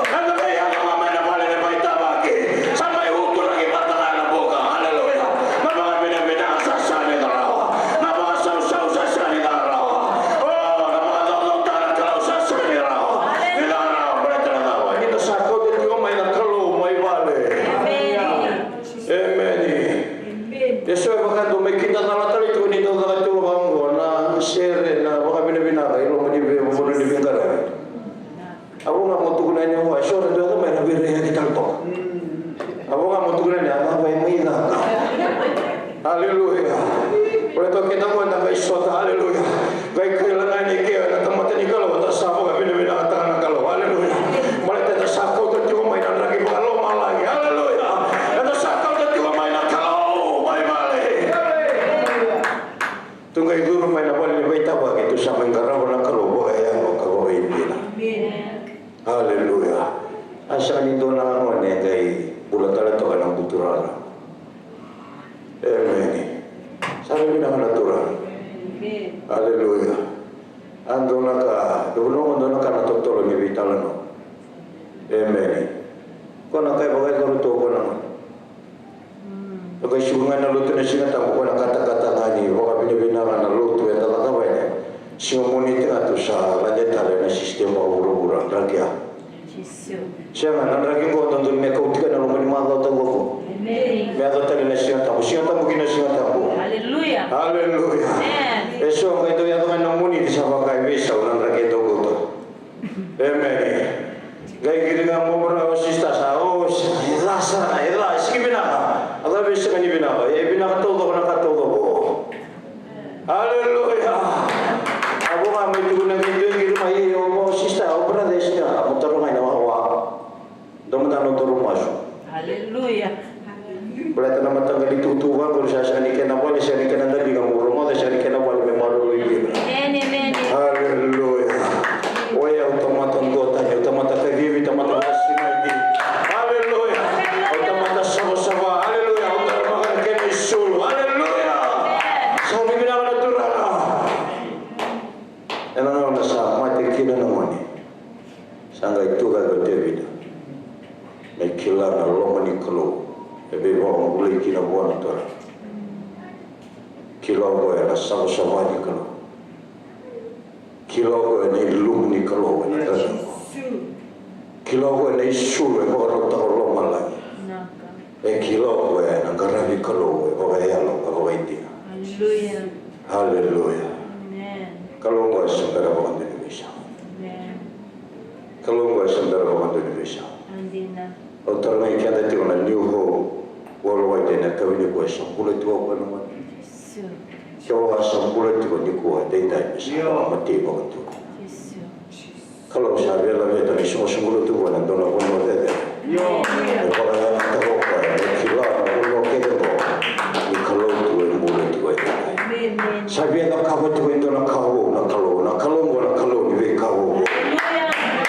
Ena qai yaco ga mai na vale ni vakaitavi. Sa mai uturaki vata ga na buka. Aleluya. Na vakavinavinaka sa sega ni caka rawa. Na vakasausau sa sega ni caka rawa. O, na vakacaucautaka na Kalou sa sega ni rawa. Ni caka rawa, baleta na cava? Ni da sa kauta tiko mai na Kalou mai vale. Emeni. Emeni. Emeni. Eso e vaka dou mai kidacala tale tiko ni dou caka tiko vaqo na sere, na vakavinavinaka, e loma ni veivanua ni veiqaravi. A vo ga mo tukuna yani, a vo eso ra dua yaco mai na veiraiyaki tale toka. A vo ga mo tukuna yani, a cava e mai caka. Aleluya. Baleta o keda qo eda qai sota, aleluya. Qai kaila ga yani ke na tamata ni Kalou, eda sa vakavinavinakataka na Kalou, aleluya. Baleta eda sa kauta tiko mai na draki vakalomalagi, aleluya. Eda sa kauta tiko mai na Kalou mai vale. Tu qai curu mai na vale ni vakaitavi, tu sa mai qarava na Kalou vakayago ka vakaidina. Aleluya. A sega ni dua na gone e qai bula tale toka ena buturara. Emeni. Sa vei vinaka na Turaga. Aleluya. A dua na ka, dua na ka na totolo ni veitalanoa. Emeni. Ko na ka e vakayacora tu o koya na gone. O qai suka ga na lotu na Siga Tabu, ko na katakata ga ni vakavinavinaka na lotu eda cakava yani. Siga Moniti ga tu sa lade tale na system vakavuravura, draki ya. Sega, na draki qo dodonu me kauti iko ena loma ni macawa taucoko. Me yaco tale na Siga Tabu, Siga Tabu ki na Siga Tabu. Aleluya. Eso qai dau yaco ga na Moniti sa vaka e veisau na draki e dau kauta. Emeni. Qai qiri ga mo vara o sista sa, o, e ca sara, e ca, e sega ni vinaka. A cava e sega ni vinaka? E vinaka taucoko na ka taucoko. Aleluya. A vo ga mai tukuna qai dua qiri mai, o, o sista, o brother, e sega, mo taro ga ina wawa. Dou mada na toro masu. Aleluya. Baleta na mataqali tukutuku vaqori sa sega ni kena vale, sega ni kena daliga mo rogoca, sega ni kena vale me maroroi kina. Emeni, emeni. Aleluya. O yau tamata duatani, au tamata kacivi, tamata vakasinaiti. Aleluya. Au tamata savasava. Aleluya. Au daramaka na kena isulu. Aleluya. Sa ni vinaka na Turaga. Ena gauna sa mate kina na gone, sa qai tucake o Tevita me kila na loma ni Kalou e veivakabulai kina vua na Turaga. Kila o koya na savasava ni Kalou. Kila o koya na ilumu ni Kalou ena gauna. Kila o koya na isulu e vakarautaka o lomalagi. E kila o koya na qaravi Kalou e vakayalo ka vakaidina. Aleluya. Aleluya. Amen. Kalou qo e se bera vakadua ni veisau. Amen. Kalou qo e se bera vakadua ni veisau. Dina. Au tarogi keda tiko na New Hope Worldwide ena yakavi nikua, e sa bula tiko o koya na gone. Jesu. Kevaka sa bula tiko nikua, edaidai me sa vakamatei vakadua. Jesu. Kalou sa via laveta me soqosoqo lotu vua na dua na vanua cecere. Io. Me vakayagataka o koya me kila na vanua kece qo ni Kalou tu e bula tiko e daidai. Amen. Sa via cakava tiko e dua na ka vou na Kalou, na Kalou qo na Kalou ni veika vou.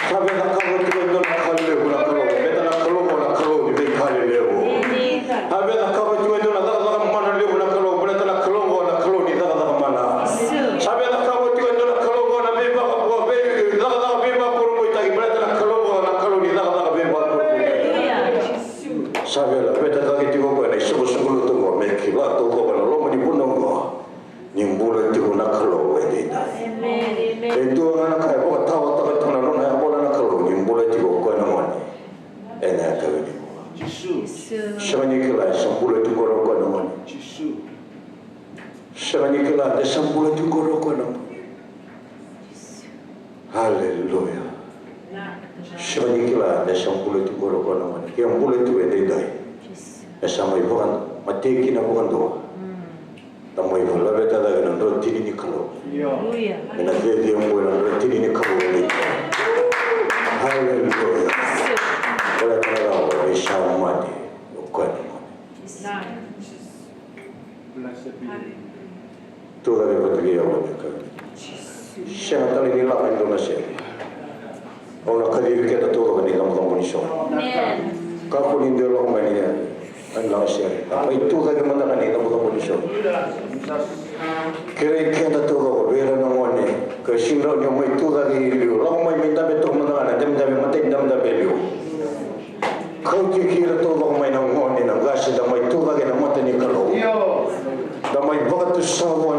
Sa via cakava tiko e dua na ka levu na Kalou, baleta na Kalou qo na Kalou ni veika lelevu. Sa via cakava tiko e dua na cakacaka mana levu na Kalou, baleta na Kalou qo na Kalou ni cakacaka mana. Sa via cakava tiko e dua na Kalou qo na veivaka-, veicakacaka veivakurabuitaki, baleta na Kalou qo na Kalou ni cakacaka veivakurabuitaki. Sa via laveta cake tiko o koya na isoqosoqo lotu qo me kila taucoko na loma ni vanua qo ni bula tiko na Kalou e daidai. E dua ga na ka e vakataotaka tiko na nona yagola na Kalou ni bula tiko o koya na gone. Ena yakavi nikua. Sega ni kila e sa bula tiko qori o koya na gone. Sega ni kila de sa bula tiko qori o koya na gone. Aleluya. Sega ni kila de sa bula tiko qori o koya na gone. Ke bula tiko e daidai, e sa mai vakamatei kina vakadua. Da mai vakalaveta cake na drotini ni Kalou. Aleluya. Ena cecere mai na drotini ni Kalou ni Kalou. Aleluya. Baleta na cava? E sa mate o koya na gone. Blessed be the name. Tucake vata kei au, sega tale ni lako e dua na sere. Au na kacivi keda taucoko ni cabocabo ni soqo. Kakua ni dua e lako mai ni a, a lako sere. A mai tucake mada ga ni cabocabo ni soqo. Kerei keda taucoko vei ira na gone ka sega ni rawa ni o mai tucake i liu, lako mai me dabe toka mada ga na dabedabe, matai dabedabe e liu. Kauti ira taucoko mai na gone, na qase, da mai tucake ena mata ni Kalou. Da mai vakatusa vua